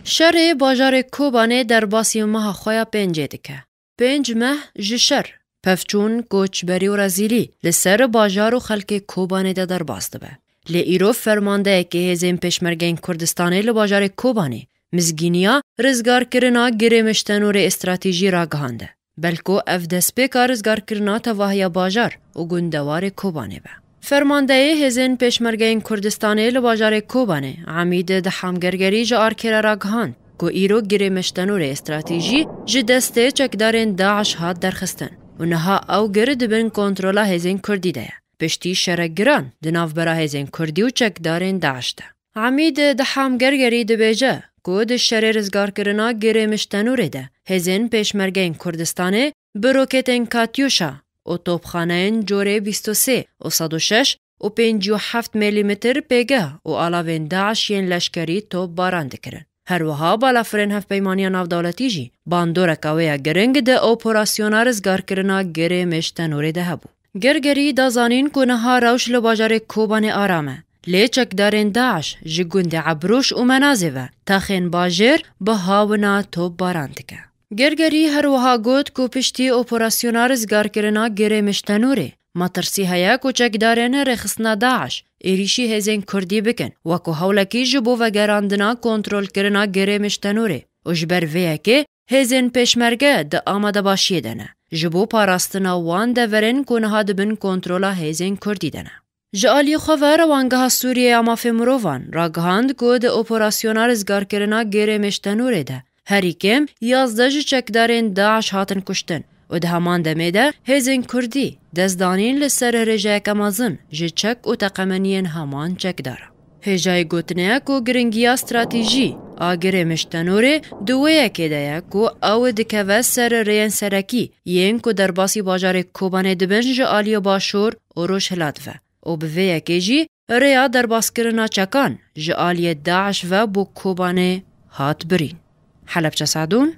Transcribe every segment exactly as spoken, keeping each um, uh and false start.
Şerê bajarê Kobanê derbasî meha xwe ya pêncê dike. Pênc meh ji şer, pevçûn, koçberî û rezîlî li ser bajar û xelkê Kobanê de derbas dibe. Lê îro fermandeyekê hêzên Pêşmergeyên Kurdistanê li bajarê Kobanê mizgîniya rizgarkirina girê Miştenûrê stratejî ragihande. Belko ev destpêka rizgarkirina tevahiya bajar û gundewarê Kobanê be. Fermandeyê hêzên Pêşmergeyên Kurdistanê li bajarê Kobanê, Emîd Deham Gergerî ji Arkê re ragihand ku îro girê Miştenûrê stratejî ji destê çekdarên DAIŞ hat derxistin û niha ew gir di bin kontrola hêzên Kurdî de ye. Piştî şerek giran di navbera hêzên Kurdî û çekdarên DAIŞ de. Emîd Deham Gergerî dibêje ku di şerê rizgarkirina girê Miştenûrê de hêzên Pêşmergeyên Kurdistanê bi roketên Katyuşa û topxaneyên corê bîst û sê û sed û şeş û pêncî û heft milîmetr pêgeh û alavên DAIŞ yên leşkerî top baran dikirin. Her wiha balafirên Hevpeymaniya Navdewletî jî bandoreka wê ya giring di operasyona rizgarkirina girê Miştenûrê de hebû. Gergerî da zanîn ku niha rewş li bajarê Kobanê aram e, lê çekdarên DAIŞ ji gundê Ebrûş û Menazê ve taxên bajêr bi hawina top baran dike. Gergerî her wiha got ku piştî operasyona rizgarkirina girê Miştenûrê, metirsî heye ku çekdarên rêxistina DAIŞ êrîşî hêzên Kurdî bikin, wekû hewlekî ji bo vegerandina kontrolkirina girê Miştenûrê û ji ber vê yekê hêzên Pêşmerge di amadebaşiyê de ne, ji bo parastina wan deverên ku niha di bin kontrola hêzên Kurdî de ne. Ji aliyê xwe ve Rewangeha Sûriyê ya Mafê Mirovan ragihand ku di operasyona rizgarkirina girê Miştenûrê de herî kêm yazdeh ji çekdarên DAIŞ hatin kuştin û di heman demê de hêzên Kurdî dest danîn li ser hirêjeyeke mezin ji çek û teqemeniyên heman çekdaran. Hêjayî gotinê ye ku giringiya stratejî a girê Miştenûrê di wê yekê de ye ku ew dikeve ser rêyên serekî yên ku derbasî bajarê Kobanê dibin ji aliyê Başûr û Rojhilat ve û bi vê yekê jî rêya derbaskirina çekan ji aliyê DAIŞ ve bo Kobanê hat birîn. Helebçe Sadûn,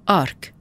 Ark.